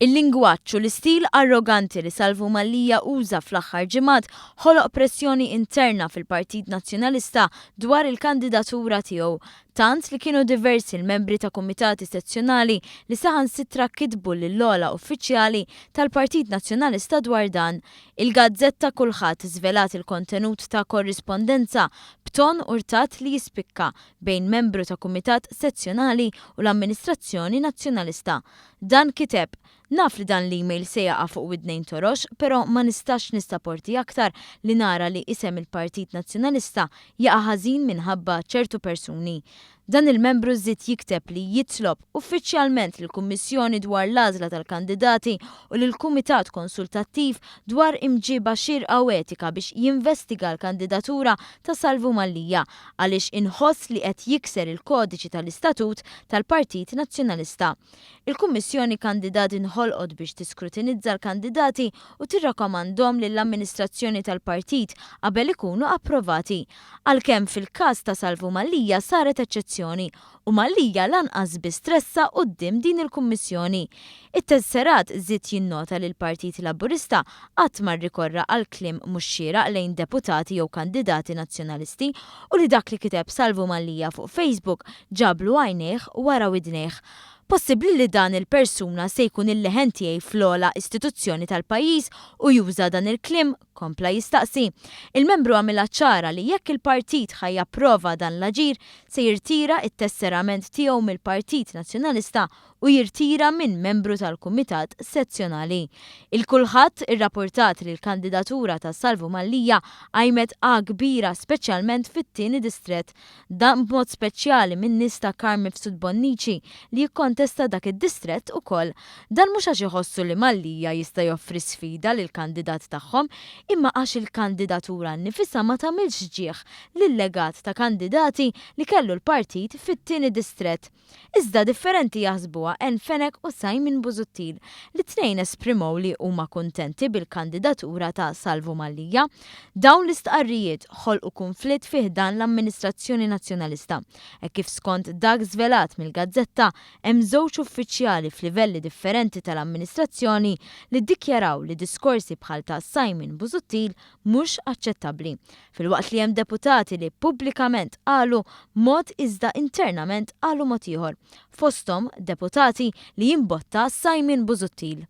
Il-lingwaġġ u l-istil arroganti li Salvu Mallia uża fl-aħħar ġimgħat ħoloq pressjoni interna fil-Partit Nazzjonalista dwar il-kandidatura tiegħu, tant li kienu diversi l-membri ta' kumitati sezzjonali li saħansitra kitbu lill-ogħla uffiċjali tal-Partit Nazzjonalista dwar dan. Il-gazzetta Kulħadd żvelat il-kontenut ta' korrispondenza b'ton urtat li jispikka bejn membru ta' kumitat sezzjonali u l-amministrazzjoni Nazzjonalista. Dan kiteb, Naf li dan l-email se jaqa' fuq widnejn torox, però ma nistax nissaporti aktar li nara li isem il-Partit Nazzjonalista jaqa' ħażin minħabba ċertu persuni. Dan il-membru żied jikteb li jitlob uffiċjalment lill-Kummissjoni dwar l-għażla tal-kandidati u lill-Kumitat Konsultattiv dwar imġiba xierqa u etika biex jinvestiga l-kandidatura ta' Salvu Mallia għaliex inħoss li qed jikser il-kodiċi tal-istatut tal-Partit Nazzjonalista. Il-Kummissjoni Kandidati nħolqot biex tiskrutinizza l-kandidati u tirrakomandhom lill-amministrazzjoni tal-partit qabel ikunu approvati. Għalkemm fil-każ ta' Salvu Mallia saret eċċezzjoni u Mallia lanqas biss tressaq quddiem din il-Kummissjoni. It-tesserat żied jinnota li l-Partit Laburista qatt ma rrikorra għal kliem mhux xieraq lejn deputati jew kandidati Nazzjonalisti u li dak li kiteb Salvu Mallia fuq Facebook ġablu għajnejh wara widnejh. Possibbli li dan il-persuna se jkun il-leħen tiegħi fl-ogħla istituzzjoni tal-pajjiż u juża dan il-kliem? kompla jistaqsi. Il-membru għamilha ċara li jekk il-partit ħa japprova dan l-aġir se jirtira t-tesserament tiegħu mill-Partit Nazzjonalista u jirtira minn membru tal-Kumitat Sezzjonali. Il-Kulħadd irrapportat li l-kandidatura ta' Salvu Mallia qajmet għagħa kbira speċjalment fit-tieni distrett. Dan b'mod speċjali min-nies ta' Carm Mifsud Bonnici li jikkontesta dak id-distrett ukoll. Dan mhux għax iħossu li Mallia jista' joffri sfida lill-kandidat tagħhom imma għax il-kandidatura nnifisha ma tagħmilx ġieħ lil-legat ta' kandidati li kellu l-partit fit-tieni distrett. Iżda differenti jaħsbuha Ann Fenech u Simon Busuttil, li t-tnejn esprimow li huma kuntenti bil-kandidatura ta' Salvu Mallia. Dawn l-istqarrijiet ħolqu kunflitt fi ħdan l-amministrazzjoni Nazzjonalista, hekk kif skont dak żvelat mill-gazzetta hemm żewġ uffiċjali f'livelli differenti tal-amministrazzjoni li ddikjaraw li diskorsi bħal ta' Simon Busuttil mhux aċċettabbli, filwaqt li hemm deputati li pubblikament qalu mod iżda internament qalu mod ieħor, fosthom deputati li jimbotta Simon Busuttil.